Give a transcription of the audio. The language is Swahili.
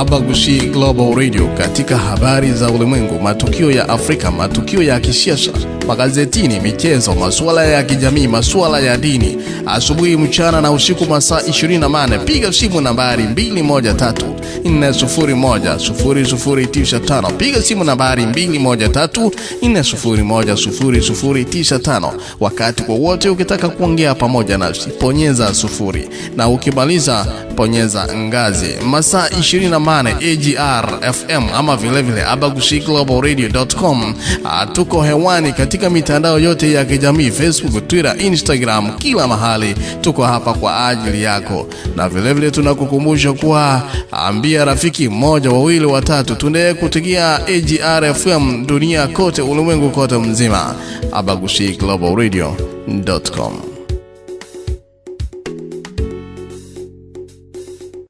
Abagusii Global Radio katika habari za ulimwengu, matukio ya Afrika, matukio ya kisiasa, magazetini, michezo, masuala ya kijamii, masuala ya dini, asubuhi, mchana na usiku, masaa 24. Piga simu nambari 213 401 0095. Piga simu nambari 213 401 0095. Wakati wowote ukitaka kuongea pamoja nasi, bonyeza 0, na ukimaliza bonyeza ngazi. Masaa 24 AGR FM ama vilevile abagusiiglobalradio.com. Tuko hewani katika mitandao yote ya kijamii, Facebook, Twitter, Instagram, kila mahali tuko hapa kwa ajili yako, na vilevile tunakukumbusha kuwa ambia rafiki mmoja, wawili, watatu, tuendelee kutegea AGR FM dunia kote, ulimwengu kote mzima. abagusiiglobalradio.com.